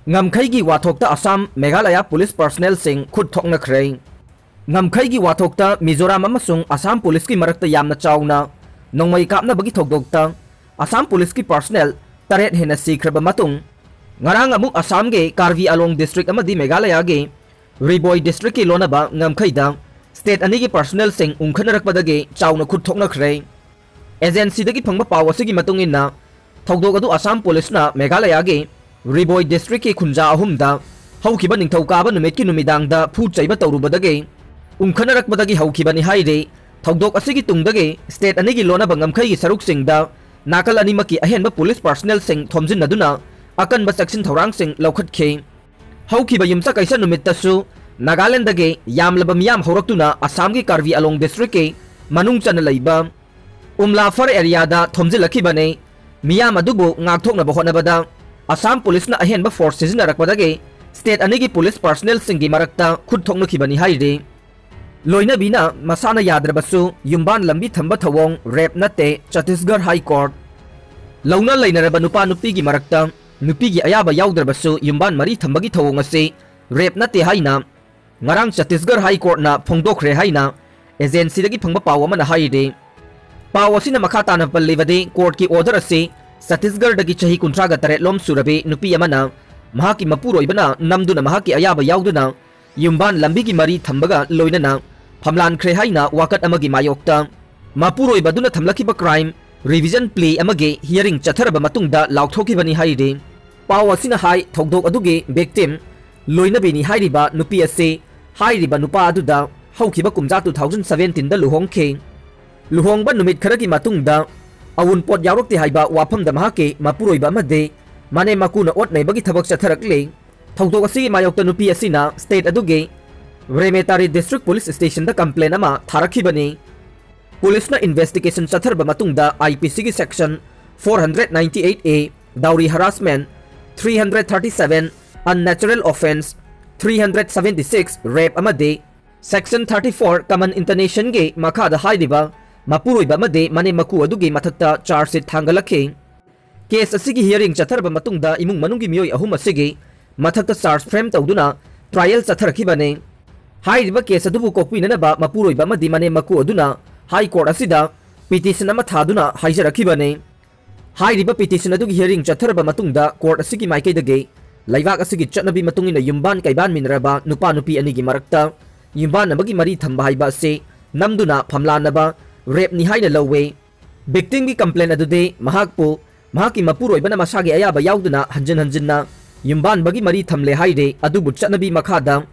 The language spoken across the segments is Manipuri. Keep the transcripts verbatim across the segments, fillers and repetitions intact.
ꯉꯝꯈꯩꯒꯤ ꯋꯥꯊꯣꯛꯇ ꯑꯁꯥꯝ, ꯃꯦꯘꯥꯂꯌꯥ ꯄꯨꯂꯤꯁ ꯄꯔꯁꯅꯦꯜꯁꯤꯡ ꯈꯨꯠ ꯊꯣꯛꯅꯈ꯭ꯔꯦ꯫ ꯉꯝꯈꯩꯒꯤ ꯋꯥꯊꯣꯛꯇ ꯃꯤꯖꯣꯔꯥꯝ ꯑꯃꯁꯨꯡ ꯑꯁꯥꯝ ꯄꯨꯂꯤꯁꯀꯤ ꯃꯔꯛꯇ ꯌꯥꯝꯅ ꯆꯥꯎꯅ ꯅꯣꯡꯃꯩ ꯀꯥꯞꯅꯕꯒꯤ ꯊꯧꯗꯣꯛꯇ ꯑꯁꯥꯝ ꯄꯨꯂꯤꯁꯀꯤ ꯄꯔꯁꯅꯦꯜ ꯇꯔꯦꯠ ꯍꯦꯟꯅ ꯁꯤꯈ꯭ꯔꯕ ꯃꯇꯨꯡ, ꯉꯔꯥꯡ ꯑꯃꯨꯛ ꯑꯁꯥꯝꯒꯤ ꯀꯥꯔꯕꯤ ꯑꯂꯣꯡ ꯗꯤꯁꯇ꯭ꯔꯤꯛ ꯑꯃꯗꯤ ꯃꯦꯘꯥꯂꯌꯥꯒꯤ ꯔꯤꯕꯣꯏ ꯗꯤꯁꯇ꯭ꯔꯤꯛꯀꯤ ꯂꯣꯟꯅꯕ ꯉꯝꯈꯩꯗ ꯁ꯭ꯇꯦꯠ ꯑꯅꯤꯒꯤ ꯄꯔꯁꯅꯦꯜꯁꯤꯡ ꯎꯪꯈꯠꯅꯔꯛꯄꯗꯒꯤ ꯆꯥꯎꯅ ꯈꯨꯠ ꯊꯣꯛꯅꯈ꯭ꯔꯦ꯫ ꯑꯦꯖꯦꯟꯁꯤꯗꯒꯤ ꯐꯪꯕ ꯄꯥꯎ ꯑꯁꯤꯒꯤ ꯃꯇꯨꯡ ꯏꯟꯅ, ꯊꯧꯗꯣꯛ ꯑꯗꯨ ꯑꯁꯥꯝ ꯄꯨꯂꯤꯁꯅ ꯃꯦꯘꯥꯂꯌꯥꯒꯤ ꯔꯤꯕꯣꯏ ꯗꯤꯁꯇ꯭ꯔꯤꯛꯀꯤ ꯈꯨꯟꯖꯥ ꯑꯍꯨꯝꯗ ꯍꯧꯈꯤꯕ ꯅꯤꯡꯊꯧꯀꯥꯕ ꯅꯨꯃꯤꯠꯀꯤ ꯅꯨꯃꯤꯗꯥꯡꯗ ꯐꯨ ꯆꯩꯕ ꯇꯧꯔꯨꯕꯗꯒꯤ ꯎꯪꯈꯠꯅꯔꯛꯄꯗꯒꯤ ꯍꯧꯈꯤꯕꯅꯤ ꯍꯥꯏꯔꯤ꯫ ꯊꯧꯗꯣꯛ ꯑꯁꯤꯒꯤ ꯇꯨꯡꯗꯒꯤ ꯁ꯭ꯇꯦꯠ ꯑꯅꯤꯒꯤ ꯂꯣꯟꯅꯕ ꯉꯝꯈꯩꯒꯤ ꯁꯔꯨꯛꯁꯤꯡꯗ ꯅꯥꯀꯜ ꯑꯅꯤꯃꯛꯀꯤ ꯑꯍꯦꯟꯕ ꯄꯨꯂꯤꯁ ꯄꯔꯁꯅꯦꯜꯁꯤꯡ ꯊꯣꯝꯖꯤꯟꯅꯗꯨꯅ ꯑꯀꯟꯕ ꯆꯦꯛꯁꯤꯟ ꯊꯧꯔꯥꯡꯁꯤꯡ ꯂꯧꯈꯠꯈꯤ꯫ ꯍꯧꯈꯤꯕ ꯌꯨꯝꯁꯀꯩꯁ ꯅꯨꯃꯤꯠꯇꯁꯨ ꯅꯥꯒꯥꯂꯦꯟꯗꯒꯤ ꯌꯥꯝꯂꯕ ꯃꯤꯌꯥꯝ ꯍꯧꯔꯛꯇꯨꯅ ꯑꯁꯥꯝꯒꯤ ꯀꯥꯔꯕꯤ ꯑꯂꯣꯡ ꯗꯤꯁꯇ꯭ꯔꯤꯛꯀꯤ ꯃꯅꯨꯡ ꯆꯟꯅ ꯂꯩꯕ ꯎꯝꯂꯥꯐꯔ ꯑꯦꯔꯤꯌꯥꯗ ꯊꯣꯝꯖꯤꯜꯂꯛꯈꯤꯕꯅꯤ꯫ ꯃꯤꯌꯥꯝ ꯑꯗꯨꯕꯨ ꯉꯥꯛꯊꯣꯛꯅꯕ ꯍꯣꯠꯅꯕꯗ ꯑꯁꯥꯝ ꯄꯨꯂꯤꯁꯅ ꯑꯍꯦꯟꯕ ꯐꯣꯔꯁ ꯁꯤꯖꯤꯟꯅꯔꯛꯄꯗꯒꯤ ꯁ꯭ꯇꯦꯠ ꯑꯅꯤꯒꯤ ꯄꯨꯂꯤꯁ ꯄꯔꯁꯅꯦꯜꯁꯤꯡꯒꯤ ꯃꯔꯛꯇ ꯈꯨꯠ ꯊꯣꯛꯅꯈꯤꯕꯅꯤ ꯍꯥꯏꯔꯤ꯫ ꯂꯣꯏꯅꯕꯤꯅ ꯃꯁꯥꯅ ꯌꯥꯗ꯭ꯔꯕꯁꯨ ꯌꯨꯝꯕꯥꯟ ꯂꯝꯕꯤ ꯊꯝꯕ ꯊꯧꯑꯣꯡ ꯔꯦꯞ ꯅꯠꯇꯦ, ꯆꯇꯤꯁꯒꯔ ꯍꯥꯏ ꯀꯣꯔꯠ꯫ ꯂꯧꯅ ꯂꯩꯅꯔꯕ ꯅꯨꯄꯥ ꯅꯨꯄꯤꯒꯤ ꯃꯔꯛꯇ ꯅꯨꯄꯤꯒꯤ ꯑꯌꯥꯕ ꯌꯥꯎꯗ꯭ꯔꯕꯁꯨ ꯌꯨꯝꯕꯥꯟ ꯃꯔꯤ ꯊꯝꯕꯒꯤ ꯊꯧꯑꯣꯡ ꯑꯁꯤ ꯔꯦꯞ ꯅꯠꯇꯦ ꯍꯥꯏꯅ ꯉꯔꯥꯡ ꯆꯇꯤꯁꯒꯔ ꯍꯥꯏ ꯀꯣꯔꯠꯅ ꯐꯣꯡꯗꯣꯛꯈ꯭ꯔꯦ ꯍꯥꯏꯅ ꯑꯦꯖꯦꯟꯁꯤꯗꯒꯤ ꯐꯪꯕ ꯄꯥꯎ ꯑꯃꯅ ꯍꯥꯏꯔꯤ꯫ ꯄꯥꯎ ꯑꯁꯤꯅ ꯃꯈꯥ ꯇꯥꯅ ꯄꯜꯂꯤꯕꯗꯤ, ꯀꯣꯔꯠꯀꯤ ꯑꯣꯔꯗꯔ ꯑꯁꯤ ꯆꯇꯤꯁꯒꯔꯗꯒꯤ ꯆꯍꯤ ꯀꯨꯟꯊ꯭ꯔꯥꯒ ꯇꯔꯦꯠ ꯂꯣꯝ ꯁꯨꯔꯕꯤ ꯅꯨꯄꯤ ꯑꯃꯅ ꯃꯍꯥꯛꯀꯤ ꯃꯄꯨꯔꯣꯏꯕꯅ ꯅꯝꯗꯨꯅ ꯃꯍꯥꯛꯀꯤ ꯑꯌꯥꯕ ꯌꯥꯎꯗꯅ ꯌꯨꯝꯕꯥꯟ ꯂꯝꯕꯤꯒꯤ ꯃꯔꯤ ꯊꯝꯕꯒ ꯂꯣꯏꯅꯅ ꯐꯝꯂꯥꯟꯈ꯭ꯔꯦ ꯍꯥꯏꯅ ꯋꯥꯀꯠ ꯑꯃꯒꯤ ꯃꯥꯌꯣꯛꯇ ꯃꯄꯨꯔꯣꯏꯕꯗꯨꯅ ꯊꯝꯂꯛꯈꯤꯕ ꯀ꯭ꯔꯥꯏꯝ ꯔꯤꯚꯤꯖꯟ ꯄ꯭ꯂꯤ ꯑꯃꯒꯤ ꯍꯤꯌꯔꯤꯡ ꯆꯠꯊꯔꯕ ꯃꯇꯨꯡꯗ ꯂꯥꯎꯊꯣꯛꯈꯤꯕꯅꯤ ꯍꯥꯏꯔꯤ꯫ ꯄꯥꯎ ꯑꯁꯤꯅ ꯍꯥꯏ, ꯊꯧꯗꯣꯛ ꯑꯗꯨꯒꯤ ꯚꯤꯛꯇꯤꯝ ꯂꯣꯏꯅꯕꯤꯅꯤ ꯍꯥꯏꯔꯤꯕ ꯅꯨꯄꯤ ꯑꯁꯤ ꯍꯥꯏꯔꯤꯕ ꯅꯨꯄꯥ ꯑꯗꯨꯗ ꯍꯧꯈꯤꯕ ꯀꯨꯝꯖꯥ two thousand seventeen ꯗ ꯂꯨꯍꯣꯡꯈꯤ꯫ ꯂꯨꯍꯣꯡꯕ ꯅꯨꯃꯤꯠ ꯈꯔꯒꯤ ꯃꯇꯨꯡꯗ ꯑꯋꯨꯟꯄꯣꯠ ꯌꯥꯎꯔꯛꯇꯦ ꯍꯥꯏꯕ ꯋꯥꯐꯝꯗ ꯃꯍꯥꯛꯀꯤ ꯃꯄꯨꯔꯣꯏꯕ ꯑꯃꯗꯤ ꯃꯅꯦꯝ ꯃꯀꯨꯅ ꯑꯣꯠ ꯅꯩꯕꯒꯤ ꯊꯕꯛ ꯆꯠꯊꯔꯛꯂꯤ꯫ ꯊꯧꯗꯣꯛ ꯑꯁꯤꯒꯤ ꯃꯥꯌꯣꯛꯇ ꯅꯨꯄꯤ ꯑꯁꯤꯅ ꯁ꯭ꯇꯦꯠ ꯑꯗꯨꯒꯤ ꯔꯦꯃꯦꯇꯥꯔꯤ ꯗꯤꯁꯇ꯭ꯔꯤꯛ ꯄꯨꯂꯤꯁ ꯁ꯭ꯇꯦꯁꯟꯗ ꯀꯝꯄ꯭ꯂꯦꯟ ꯑꯃ ꯊꯥꯔꯛꯈꯤꯕꯅꯤ꯫ ꯄꯨꯂꯤꯁꯅ ꯏꯟꯚꯦꯁꯇꯤꯒꯦꯁꯟ ꯆꯠꯊꯔꯕ ꯃꯇꯨꯡꯗ ꯑꯥꯏ ꯄꯤ ꯁꯤꯒꯤ section four hundred ninety eight A, dowry harassment, three hundred thirty seven, unnatural offence, three hundred seventy six, rape ꯑꯃꯗꯤ section thirty four, common intonationꯒꯤ ꯃꯈꯥꯗ ꯍꯥꯏꯔꯤꯕ ꯃꯄꯨꯔꯣꯏꯕ ꯑꯃꯗꯤ ꯃꯅꯦꯝ ꯃꯀꯨ ꯑꯗꯨꯒꯤ ꯃꯊꯛꯇ ꯆꯥꯔꯖ ꯁꯤꯠ ꯊꯥꯡꯒꯠꯂꯛꯈꯤ꯫ ꯀꯦꯁ ꯑꯁꯤꯒꯤ ꯍꯤꯌꯔꯤꯡ ꯆꯠꯊꯔꯕ ꯃꯇꯨꯡꯗ ꯏꯃꯨꯡ ꯃꯅꯨꯡꯒꯤ ꯃꯤꯑꯣꯏ ꯑꯍꯨꯝ ꯑꯁꯤꯒꯤ ꯃꯊꯛꯇ charge frame ꯇꯧꯗꯨꯅ trial ꯆꯠꯊꯔꯛꯈꯤꯕꯅꯤ꯫ ꯍꯥꯏꯔꯤꯕ case ꯑꯗꯨꯕꯨ ꯀꯣꯛꯄꯤꯅꯅꯕ ꯃꯄꯨꯔꯣꯏꯕ ꯑꯃꯗꯤ ꯃꯅꯦꯝ ꯃꯀꯨ ꯑꯗꯨꯅ High Court ꯑꯁꯤꯗ petition ꯑꯃ ꯊꯥꯗꯨꯅ ꯍꯥꯏꯖꯔꯛꯈꯤꯕꯅꯤ꯫ ꯍꯥꯏꯔꯤꯕ petition ꯑꯗꯨꯒꯤ hearing ꯆꯠꯊꯔꯕ ꯃꯇꯨꯡꯗ court ꯑꯁꯤꯒꯤ ꯃꯥꯏꯀꯩꯗꯒꯤ ꯂꯩꯕꯥꯛ ꯑꯁꯤꯒꯤ ꯆꯠꯅꯕꯤ ꯃꯇꯨꯡ ꯏꯟꯅ ꯌꯨꯝꯕꯥꯟ ꯀꯩꯕꯥꯟꯃꯤꯟꯅꯔꯕ ꯅꯨꯄꯥ ꯅꯨꯄꯤ ꯑꯅꯤꯒꯤ ꯃꯔꯛꯇ ꯌꯨꯝꯕꯥꯟꯅꯕꯒꯤ ꯃꯔꯤ ꯊꯝꯕ ꯍꯥꯏꯕ ꯑꯁꯤ ꯅꯝꯗꯨꯅ ꯐꯝꯂꯥꯟꯅꯕ rapeꯅꯤ ꯍꯥꯏꯅ ꯂꯧꯋꯦ꯫ Victimꯒꯤ complaint ꯑꯗꯨꯗꯤ ꯃꯍꯥꯛꯄꯨ ꯃꯍꯥꯛꯀꯤ ꯃꯄꯨꯔꯣꯏꯕꯅ ꯃꯁꯥꯒꯤ ꯑꯌꯥꯕ ꯌꯥꯎꯗꯅ ꯍꯟꯖꯤꯟ ꯍꯟꯖꯤꯟꯅ ꯌꯨꯝꯕꯥꯟꯕꯒꯤ ꯃꯔꯤ ꯊꯝꯂꯦ ꯍꯥꯏꯔꯦ, ꯑꯗꯨꯕꯨ ꯆꯠꯅꯕꯤ ꯃꯈꯥꯗ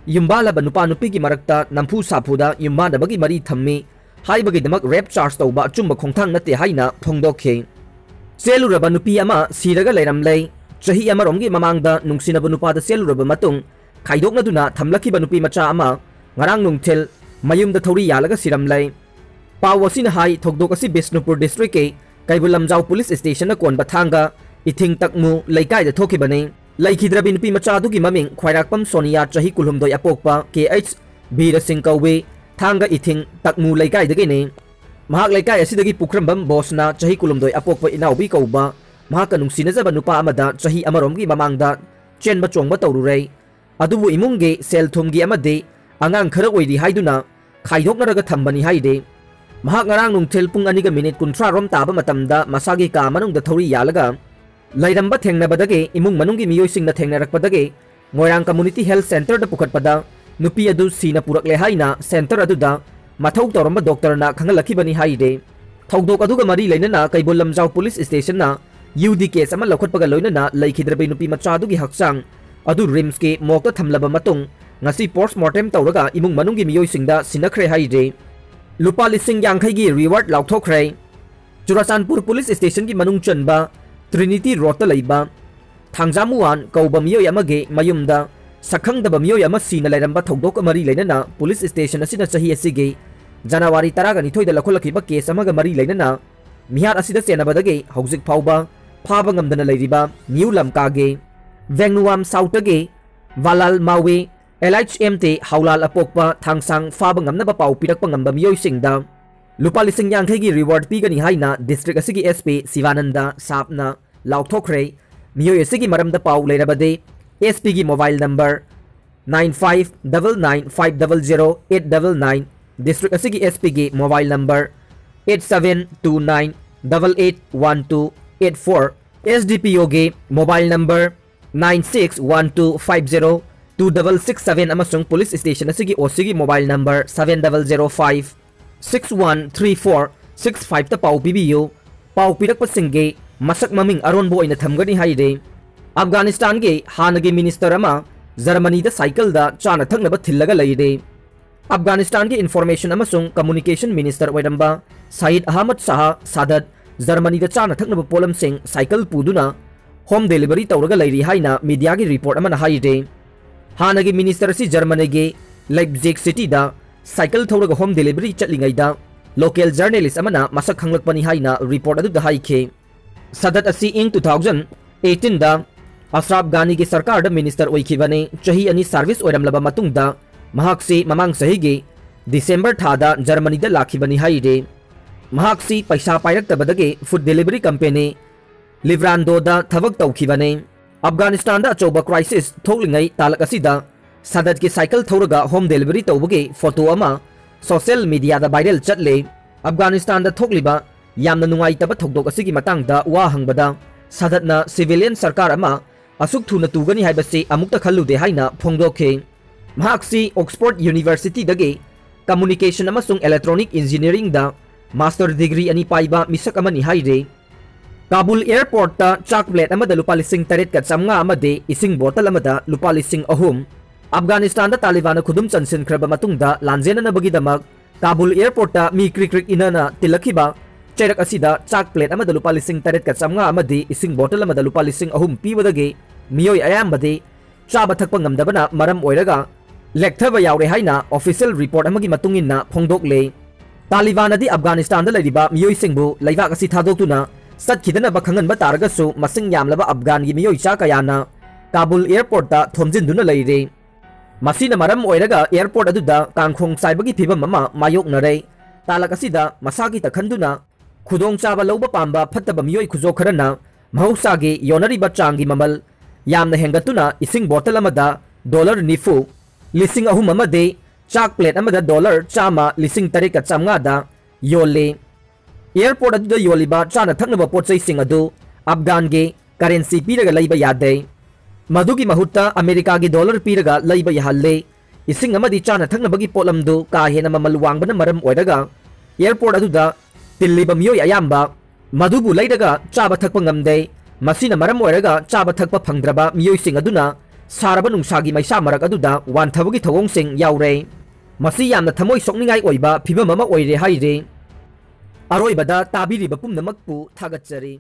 ꯌꯨꯝꯕꯥꯜꯂꯕ ꯅꯨꯄꯥ ꯅꯨꯄꯤꯒꯤ ꯃꯔꯛꯇ ꯅꯝꯐꯨ ꯁꯥꯐꯨꯗ ꯌꯨꯝꯕꯥꯟꯅꯕꯒꯤ ꯃꯔꯤ ꯊꯝꯃꯤ ꯍꯥꯏꯕꯒꯤꯗꯃꯛ rape charge ꯇꯧꯕ ꯑꯆꯨꯝꯕ ꯈꯣꯡꯊꯥꯡ ꯅꯠꯇꯦ ꯍꯥꯏꯅ ꯐꯣꯡꯗꯣꯛꯈꯤ꯫ ꯆꯦꯜꯂꯨꯔꯕ ꯅꯨꯄꯤ ꯑꯃ ꯁꯤꯔꯒ ꯂꯩꯔꯝꯂꯦ꯫ ꯆꯍꯤ ꯑꯃꯔꯣꯝꯒꯤ ꯃꯃꯥꯡꯗ ꯅꯨꯡꯁꯤꯅꯕ ꯅꯨꯄꯥꯗ ꯆꯦꯜꯂꯨꯔꯕ ꯃꯇꯨꯡ ꯈꯥꯏꯗꯣꯛꯅꯗꯨꯅ ꯊꯝꯂꯛꯈꯤꯕ ꯅꯨꯄꯤ ꯃꯆꯥ ꯑꯃ ꯉꯔꯥꯡ ꯅꯨꯡꯊꯤꯜ ꯃꯌꯨꯝꯗ ꯊꯧꯔꯤ ꯌꯥꯜꯂꯒ ꯁꯤꯔꯝꯂꯦ꯫ ꯄꯥꯎ ꯑꯁꯤꯅ ꯍꯥꯏ, ꯊꯧꯗꯣꯛ ꯑꯁꯤ ꯕꯤꯁꯅꯨꯄꯨꯔ districtꯀꯤ ꯀꯩꯕꯨꯜ ꯂꯝꯖꯥꯎ police stationꯅ ꯀꯣꯟꯕ ꯊꯥꯡꯒ ꯏꯊꯤꯡ ꯇꯛꯃꯨ ꯂꯩꯀꯥꯏꯗ ꯊꯣꯛꯈꯤꯕꯅꯤ꯫ ꯂꯩꯈꯤꯗ꯭ꯔꯕꯤ ꯅꯨꯄꯤ ꯃꯆꯥ ꯑꯗꯨꯒꯤ ꯃꯃꯤꯡ ꯈ꯭ꯋꯥꯏꯔꯥꯛꯄꯝ ꯁꯣꯅꯤꯌꯥ, ꯆꯍꯤ ꯀꯨꯟꯍꯨꯝꯗꯣꯏ, ꯑꯄꯣꯛꯄ ꯀꯦ ꯑꯩꯆ ꯕꯤꯔ ꯁꯤꯡ ꯀꯧꯏ, ꯊꯥꯡꯒ ꯏꯊꯤꯡ ꯇꯛꯃꯨ ꯂꯩꯀꯥꯏꯗꯒꯤꯅꯤ꯫ ꯃꯍꯥꯛ ꯂꯩꯀꯥꯏ ꯑꯁꯤꯗꯒꯤ ꯄꯨꯈ꯭ꯔꯝꯕꯝ ꯕꯣꯁꯅ, ꯆꯍꯤ ꯀꯨꯟꯍꯨꯝꯗꯣꯏ, ꯑꯄꯣꯛꯄ ꯏꯅꯥꯎꯕꯤ ꯀꯧꯕ ꯃꯍꯥꯛꯀ ꯅꯨꯡꯁꯤꯅꯖꯕ ꯅꯨꯄꯥ ꯑꯃꯗ ꯆꯍꯤ ꯑꯃꯔꯣꯝꯒꯤ ꯃꯃꯥꯡꯗ ꯆꯦꯟꯕ ꯆꯣꯡꯕ ꯇꯧꯔꯨꯔꯦ꯫ ꯑꯗꯨꯕꯨ ꯏꯃꯨꯡꯒꯤ ꯁꯦꯜ ꯊꯨꯝꯒꯤ ꯑꯃꯗꯤ ꯑꯉꯥꯡ ꯈꯔ ꯑꯣꯏꯔꯤ ꯍꯥꯏꯗꯨꯅ ꯈꯥꯏꯗꯣꯛꯅꯔꯒ ꯊꯝꯕꯅꯤ ꯍꯥꯏꯔꯤ꯫ ꯃꯍꯥꯛ ꯉꯔꯥꯡ ꯅꯨꯡꯊꯤꯜ ꯄꯨꯡ ꯑꯅꯤꯒ ꯃꯤꯅꯤꯠ ꯀꯨꯟꯊ꯭ꯔꯥ ꯔꯣꯝ ꯇꯥꯕ ꯃꯇꯝꯗ ꯃꯁꯥꯒꯤ ꯀꯥ ꯃꯅꯨꯡꯗ ꯊꯧꯔꯤ ꯌꯥꯜꯂꯒ ꯂꯩꯔꯝꯕ ꯊꯦꯡꯅꯕꯗꯒꯤ ꯏꯃꯨꯡ ꯃꯅꯨꯡꯒꯤ ꯃꯤꯑꯣꯏꯁꯤꯡꯅ ꯊꯦꯡꯅꯔꯛꯄꯗꯒꯤ ꯃꯣꯏꯔꯥꯡ Community Health Centreꯗ ꯄꯨꯈꯠꯄꯗ ꯅꯨꯄꯤ ꯑꯗꯨ ꯁꯤꯅ ꯄꯨꯔꯛꯂꯦ ꯍꯥꯏꯅ centre ꯑꯗꯨꯗ ꯃꯊꯧ ꯇꯧꯔꯝꯕ doctorꯅ ꯈꯪꯍꯜꯂꯛꯈꯤꯕꯅꯤ ꯍꯥꯏꯔꯤ꯫ ꯊꯧꯗꯣꯛ ꯑꯗꯨꯒ ꯃꯔꯤ ꯂꯩꯅꯅ Keibul Lamjao police stationꯅ UD case ꯑꯃ ꯂꯧꯈꯠꯄꯒ ꯂꯣꯏꯅꯅ ꯂꯩꯈꯤꯗ꯭ꯔꯕꯤ ꯅꯨꯄꯤ ꯃꯆꯥ ꯑꯗꯨꯒꯤ ꯍꯛꯆꯥꯡ ꯑꯗꯨ RIMSꯀꯤ morgueꯗ ꯊꯝꯂꯕ ꯃꯇꯨꯡ ꯉꯁꯤ post mortem ꯇꯧꯔꯒ ꯏꯃꯨꯡ ꯃꯅꯨꯡꯒꯤ ꯃꯤꯑꯣꯏꯁꯤꯡꯗ ꯁꯤꯟꯅꯈ꯭ꯔꯦ ꯍꯥꯏꯔꯤ꯫ ꯂꯨꯄꯥ ꯂꯤꯁꯤꯡ ꯌꯥꯡꯈꯩꯒꯤ reward ꯂꯥꯎꯊꯣꯛꯈ꯭ꯔꯦ꯫ ꯆꯨꯔꯥꯆꯥꯟꯄꯨꯔ police stationꯒꯤ ꯃꯅꯨꯡ ꯆꯟꯕ Trinity Roadꯇ ꯂꯩꯕ ꯊꯥꯡꯖꯥꯃꯨꯋꯥꯟ ꯀꯧꯕ ꯃꯤꯑꯣꯏ ꯑꯃꯒꯤ ꯃꯌꯨꯝꯗ ꯁꯛꯈꯪꯗꯕ ꯃꯤꯑꯣꯏ ꯑꯃ ꯁꯤꯅ ꯂꯩꯔꯝꯕ ꯊꯧꯗꯣꯛꯀ ꯃꯔꯤ ꯂꯩꯅꯅ police station ꯑꯁꯤꯅ ꯆꯍꯤ ꯑꯁꯤꯒꯤ January ꯇꯔꯥꯒ ꯅꯤꯊꯣꯏꯗ ꯂꯧꯈꯠꯂꯛꯈꯤꯕ case ꯑꯃꯒ ꯃꯔꯤ ꯂꯩꯅꯅ ꯃꯤꯍꯥꯠ ꯑꯁꯤꯗ ꯆꯦꯟꯅꯕꯗꯒꯤ ꯍꯧꯖꯤꯛ ꯐꯥꯎꯕ ꯐꯥꯕ ꯉꯝꯗꯅ ꯂꯩꯔꯤꯕ New ꯂꯝꯀꯥꯒꯤ ꯚꯦꯡꯅꯨꯋꯥꯝ Southꯇꯒꯤ ꯚꯥꯂꯥꯜ ꯃꯥꯋꯤ ꯑꯦꯜ ꯑꯩꯆ ꯑꯦꯝ ꯇꯤ ꯍꯥꯎꯂꯥꯜ ꯑꯄꯣꯛꯄ ꯊꯥꯡꯁꯥꯡ ꯐꯥꯕ ꯉꯝꯅꯕ ꯄꯥꯎ ꯄꯤꯔꯛꯄ ꯉꯝꯕ ꯃꯤꯑꯣꯏꯁꯤꯡꯗ ꯂꯨꯄꯥ ꯂꯤꯁꯤꯡ ꯌꯥꯡꯈꯩꯒꯤ reward ꯄꯤꯒꯅꯤ ꯍꯥꯏꯅ district ꯑꯁꯤꯒꯤ SP ꯁꯤꯕꯥꯅꯟꯗ ꯁꯥꯞꯅ ꯂꯥꯎꯊꯣꯛꯈ꯭ꯔꯦ꯫ ꯃꯤꯑꯣꯏ ꯑꯁꯤꯒꯤ ꯃꯔꯝꯗ ꯄꯥꯎ ꯂꯩꯔꯕꯗꯤ ꯑꯦꯁ ꯄꯤꯒꯤ mobile number nine five double nine five double zero eight double nine, district ꯑꯁꯤꯒꯤ ꯑꯦꯁ ꯄꯤꯒꯤ mobile number eight seven two nine double eight one two eight four, S D P ꯑꯣꯒꯤ mobile number nine six one two five zero two double six seven ꯑꯃꯁꯨꯡ ꯄꯨꯂꯤꯁ ꯁ꯭ꯇꯦꯁꯟ ꯑꯁꯤꯒꯤ ꯑꯣ ꯁꯤꯒꯤ mobile number seven double zero five six one three four six five ꯇ ꯄꯥꯎ ꯄꯤꯕꯤꯌꯨ꯫ ꯄꯥꯎ ꯄꯤꯔꯛꯄꯁꯤꯡꯒꯤ ꯃꯁꯛ ꯃꯃꯤꯡ ꯑꯔꯣꯟꯕ ꯑꯣꯏꯅ ꯊꯝꯒꯅꯤ ꯍꯥꯏꯔꯤ꯫ ꯑꯐꯒꯥꯅꯤꯁꯇꯥꯟꯒꯤ ꯍꯥꯟꯅꯒꯤ ꯃꯤꯅꯤꯁꯇꯔ ꯑꯃ ꯖꯔꯃꯅꯤꯗ ꯁꯥꯏꯀꯜꯗ ꯆꯥꯅ ꯊꯛꯅꯕ ꯊꯤꯜꯂꯒ ꯂꯩꯔꯤ꯫ ꯑꯐꯒꯥꯅꯤꯁꯇꯥꯟꯒꯤ ꯏꯟꯐꯣꯔꯃꯦꯁꯟ ꯑꯃꯁꯨꯡ ꯀꯝꯃꯨꯅꯤꯀꯦꯁꯟ ꯃꯤꯅꯤꯁꯇꯔ ꯑꯣꯏꯔꯝꯕ ꯁꯍꯤꯗ ꯑꯍꯃꯗ ꯁꯥꯍ ꯁꯥꯗꯠ ꯖꯔꯃꯅꯤꯗ ꯆꯥꯅ ꯊꯛꯅꯕ ꯄꯣꯠꯂꯝꯁꯤꯡ ꯁꯥꯏꯀꯜ ꯄꯨꯗꯨꯅ ꯍꯣꯝ ꯗꯦꯂꯤꯚꯔꯤ ꯇꯧꯔꯒ ꯂꯩꯔꯤ ꯍꯥꯏꯅ ꯃꯤꯗꯤꯌꯥꯒꯤ ꯔꯤꯄꯣꯔꯠ ꯑꯃꯅ ꯍꯥꯏꯔꯤ꯫ ꯍꯥꯟꯅꯒꯤ ꯃꯤꯅꯤꯁꯇꯔ ꯑꯁꯤ ꯖꯔꯃꯅꯤꯒꯤ ꯂꯥꯏꯞꯖꯤꯒ ꯁꯤꯇꯤꯗ ꯁꯥꯏꯀꯜ ꯊꯧꯔꯒ ꯍꯣꯝ ꯗꯦꯂꯤꯚꯔꯤ ꯆꯠꯂꯤꯉꯩꯗ ꯂꯣꯀꯦꯜ ꯖꯔꯅꯦꯂꯤꯁ ꯑꯃꯅ ꯃꯁꯛ ꯈꯪꯂꯛꯄꯅꯤ ꯍꯥꯏꯅ ꯔꯤꯄꯣꯔꯠ ꯑꯗꯨꯗ ꯍꯥꯏꯈꯤ꯫ ꯁꯥꯗꯠ ꯑꯁꯤ ꯏꯪ two thousand eighteenꯗ ꯑꯁ꯭ꯔꯥꯐ ꯘꯥꯅꯤꯒꯤ ꯁꯔꯀꯥꯔꯗ ꯃꯤꯅꯤꯁꯇꯔ ꯑꯣꯏꯈꯤꯕꯅꯤ꯫ ꯆꯍꯤ ꯑꯅꯤ ꯁꯥꯔꯚꯤꯁ ꯑꯣꯏꯔꯝꯂꯕ ꯃꯇꯨꯡꯗ ꯃꯍꯥꯛꯁꯤ ꯃꯃꯥꯡ ꯆꯍꯤꯒꯤ ꯗꯤꯁꯦꯝꯕꯔ ꯊꯥꯗ ꯖꯔꯃꯅꯤꯗ ꯂꯥꯛꯈꯤꯕꯅꯤ ꯍꯥꯏꯔꯤ꯫ ꯃꯍꯥꯛꯁꯤ ꯄꯩꯁꯥ ꯄꯥꯏꯔꯛꯇꯕꯗꯒꯤ ꯐꯨꯗ ꯗꯦꯂꯤꯚꯔꯤ ꯀꯝꯄꯦꯅꯤ ꯂꯤꯕ꯭ꯔꯥꯟꯗꯣꯗ ꯊꯕꯛ ꯇꯧꯈꯤꯕꯅꯤ꯫ ꯑꯐꯒꯥꯅꯤꯁꯇꯥꯟꯗ ꯑꯆꯧꯕ ꯀ꯭ꯔꯥꯏꯁꯤꯁ ꯊꯣꯛꯂꯤꯉꯩ ꯇꯥꯂꯛ ꯑꯁꯤꯗ ꯁꯥꯗꯠꯀꯤ ꯁꯥꯏꯀꯜ ꯊꯧꯔꯒ ꯍꯣꯝ ꯗꯦꯂꯤꯚꯔꯤ ꯇꯧꯕꯒꯤ ꯐꯣꯇꯣ ꯑꯃ ꯁꯣꯁꯤꯌꯦꯜ ꯃꯤꯗꯤꯌꯥꯗ ꯚꯥꯏꯔꯦꯜ ꯆꯠꯂꯦ꯫ ꯑꯐꯒꯥꯅꯤꯁꯇꯥꯟꯗ ꯊꯣꯛꯂꯤꯕ ꯌꯥꯝꯅ ꯅꯨꯡꯉꯥꯏꯇꯕ ꯊꯧꯗꯣꯛ ꯑꯁꯤꯒꯤ ꯃꯇꯥꯡꯗ ꯋꯥ ꯍꯪꯕꯗ ꯁꯥꯗꯠꯅ ꯁꯤꯚꯤꯂꯤꯌꯟ ꯁꯔꯀꯥꯔ ꯑꯃ ꯑꯁꯨꯛ ꯊꯨꯅ ꯇꯨꯒꯅꯤ ꯍꯥꯏꯕꯁꯤ ꯑꯃꯨꯛꯇ ꯈꯜꯂꯨꯗꯦ ꯍꯥꯏꯅ ꯐꯣꯡꯗꯣꯛꯈꯤ꯫ ꯃꯍꯥꯛꯁꯤ ꯑꯣꯛꯁꯐꯣꯔꯗ ꯌꯨꯅꯤꯚꯔꯁꯤꯇꯤꯗꯒꯤ ꯀꯝꯃꯨꯅꯤꯀꯦꯁꯟ ꯑꯃꯁꯨꯡ ꯏꯂꯦꯛꯇ꯭ꯔꯣꯅꯤꯛ ꯏꯟꯖꯤꯅꯤꯌꯔꯤꯡꯗ ꯃꯥꯁꯇꯔ ꯗꯤꯒ꯭ꯔꯤ ꯑꯅꯤ ꯄꯥꯏꯕ ꯃꯤꯁꯛ ꯑꯃꯅꯤ ꯍꯥꯏꯔꯤ꯫ ꯀꯥꯕꯨꯜ ꯑꯦꯌꯔꯄꯣꯔꯠꯇ ꯆꯥꯛ ꯄ꯭ꯂꯦꯠ ꯑꯃꯗ ꯂꯨꯄꯥ ꯂꯤꯁꯤꯡ ꯇꯔꯦꯠꯀ ꯆꯥꯝꯃꯉꯥ ꯑꯃꯗꯤ ꯏꯁꯤꯡ ꯕꯣꯇꯜ ꯑꯃꯗ ꯂꯨꯄꯥ ꯂꯤꯁꯤꯡ ꯑꯍꯨꯝ꯫ ꯑꯐꯒꯥꯅꯤꯁꯇꯥꯟꯗ ꯇꯥꯂꯤꯕꯥꯟꯅ ꯈꯨꯗꯨꯝ ꯆꯟꯁꯤꯟꯈ꯭ꯔꯕ ꯃꯇꯨꯡꯗ ꯂꯥꯟꯖꯦꯟꯅꯅꯕꯒꯤꯗꯃꯛ ꯀꯥꯕꯨꯜ ꯑꯦꯌꯔꯄꯣꯔꯠꯇ ꯃꯤ ꯀ꯭ꯔꯤꯛ ꯀ꯭ꯔꯤꯛ ꯏꯟꯅꯅ ꯇꯤꯜꯂꯛꯈꯤꯕ ꯆꯩꯔꯛ ꯑꯁꯤꯗ ꯆꯥꯛ ꯄ꯭ꯂꯦꯠ ꯑꯃꯗ ꯂꯨꯄꯥ ꯂꯤꯁꯤꯡ ꯇꯔꯦꯠꯀ ꯆꯥꯝꯃꯉꯥ ꯑꯃꯗꯤ ꯏꯁꯤꯡ ꯕꯣꯇꯜ ꯑꯃꯗ ꯂꯨꯄꯥ ꯂꯤꯁꯤꯡ ꯑꯍꯨꯝ ꯄꯤꯕꯗꯒꯤ ꯃꯤꯑꯣꯏ ꯑꯌꯥꯝꯕꯗꯤ ꯆꯥꯕ ꯊꯛꯄ ꯉꯝꯗꯕꯅ ꯃꯔꯝ ꯑꯣꯏꯔꯒ ꯂꯦꯛꯊꯕ ꯌꯥꯎꯔꯦ ꯍꯥꯏꯅ ꯑꯣꯐꯤꯁꯤꯌꯦꯜ ꯔꯤꯄꯣꯔꯠ ꯑꯃꯒꯤ ꯃꯇꯨꯡ ꯏꯟꯅ ꯐꯣꯡꯗꯣꯛꯂꯦ꯫ ꯇꯥꯂꯤꯕꯥꯟꯅꯗꯤ ꯑꯐꯒꯥꯅꯤꯁꯇꯥꯟꯗ ꯂꯩꯔꯤꯕ ꯃꯤꯑꯣꯏꯁꯤꯡꯕꯨ ꯂꯩꯕꯥꯛ ꯑꯁꯤ ꯊꯥꯗꯣꯛꯇꯨꯅ ꯆꯠꯈꯤꯗꯅꯕ ꯈꯪꯍꯟꯕ ꯇꯥꯔꯒꯁꯨ, ꯃꯁꯤꯡ ꯌꯥꯝꯂꯕ ꯑꯐꯒꯥꯟꯒꯤ ꯃꯤꯑꯣꯏ ꯆꯥ ꯀꯌꯥꯅ ꯀꯥꯕꯨꯜ ꯑꯦꯌꯔꯄꯣꯔꯠꯇ ꯊꯣꯝꯖꯤꯟꯗꯨꯅ ꯂꯩꯔꯦ꯫ ꯃꯁꯤꯅ ꯃꯔꯝ ꯑꯣꯏꯔꯒ ꯑꯦꯌꯔꯄꯣꯔꯠ ꯑꯗꯨꯗ ꯀꯥꯡꯈꯣꯡ ꯆꯥꯏꯕꯒꯤ ꯐꯤꯚꯝ ꯑꯃ ꯃꯥꯌꯣꯛꯅꯔꯦ꯫ ꯇꯥꯂꯛ ꯑꯁꯤꯗ ꯃꯁꯥꯒꯤ ꯇꯛꯈꯟꯗꯨꯅ ꯈꯨꯗꯣꯡꯆꯥꯕ ꯂꯧꯕ ꯄꯥꯝꯕ ꯐꯠꯇꯕ ꯃꯤꯑꯣꯏ ꯈꯨꯖꯣ ꯈꯔꯅ ꯃꯍꯧꯁꯥꯒꯤ ꯌꯣꯟꯅꯔꯤꯕ ꯆꯥꯡꯒꯤ ꯃꯃꯜ ꯌꯥꯝꯅ ꯍꯦꯟꯒꯠꯇꯨꯅ ꯏꯁꯤꯡ ꯕꯣꯇꯜ ꯑꯃꯗ ꯗꯣꯂꯔ ꯅꯤꯐꯨ, ꯂꯤꯁꯤꯡ ꯑꯍꯨꯝ ꯑꯃꯗꯤ ꯆꯥꯛ ꯄ꯭ꯂꯦꯠ ꯑꯃꯗ ꯗꯣꯂꯔ ꯆꯥꯝꯃ, ꯂꯤꯁꯤꯡ ꯇꯔꯦꯠꯀ ꯆꯥꯝꯃꯉꯥꯗ ꯌꯣꯜꯂꯤ꯫ ꯑꯦꯌꯔꯄꯣꯔꯠ ꯑꯗꯨꯗ ꯌꯣꯜꯂꯤꯕ ꯆꯥꯅ ꯊꯛꯅꯕ ꯄꯣꯠ ꯆꯩꯁꯤꯡ ꯑꯗꯨ ꯑꯐꯒꯥꯟꯒꯤ ꯀꯔꯦꯟꯁꯤ ꯄꯤꯔꯒ ꯂꯩꯕ ꯌꯥꯗꯦ꯫ ꯃꯗꯨꯒꯤ ꯃꯍꯨꯠꯇ ꯑꯃꯦꯔꯤꯀꯥꯒꯤ ꯗꯣꯂꯔ ꯄꯤꯔꯒ ꯂꯩꯕ ꯌꯥꯍꯜꯂꯤ꯫ ꯏꯁꯤꯡ ꯑꯃꯗꯤ ꯆꯥꯅ ꯊꯛꯅꯕꯒꯤ ꯄꯣꯠꯂꯝꯗꯨ ꯀꯥ ꯍꯦꯟꯅ ꯃꯃꯜ ꯋꯥꯡꯕꯅ ꯃꯔꯝ ꯑꯣꯏꯔꯒ ꯑꯦꯌꯔꯄꯣꯔꯠ ꯑꯗꯨꯗ ꯇꯤꯜꯂꯤꯕ ꯃꯤꯑꯣꯏ ꯑꯌꯥꯝꯕ ꯃꯗꯨꯕꯨ ꯂꯩꯔꯒ ꯆꯥꯕ ꯊꯛꯄ ꯉꯝꯗꯦ꯫ ꯃꯁꯤꯅ ꯃꯔꯝ ꯑꯣꯏꯔꯒ ꯆꯥꯕ ꯊꯛꯄ ꯐꯪꯗ꯭ꯔꯕ ꯃꯤꯑꯣꯏꯁꯤꯡ ꯑꯗꯨꯅ ꯁꯥꯔꯕ ꯅꯨꯡꯁꯥꯒꯤ ꯃꯩꯁꯥ ꯃꯔꯛ ꯑꯗꯨꯗ ꯋꯥꯟꯊꯕꯒꯤ ꯊꯧꯑꯣꯡꯁꯤꯡ ꯌꯥꯎꯔꯦ꯫ ꯃꯁꯤ ꯌꯥꯝꯅ ꯊꯃꯣꯏ ꯁꯣꯛꯅꯤꯡꯉꯥꯏ ꯑꯣꯏꯕ ꯐꯤꯚꯝ ꯑꯃ ꯑꯣꯏꯔꯦ ꯍꯥꯏꯔꯤ꯫ ꯑꯔꯣꯏꯕꯗ ꯇꯥꯕꯤꯔꯤꯕ ꯄꯨꯝꯅꯃꯛꯄꯨ ꯊꯥꯒꯠꯆꯔꯤ꯫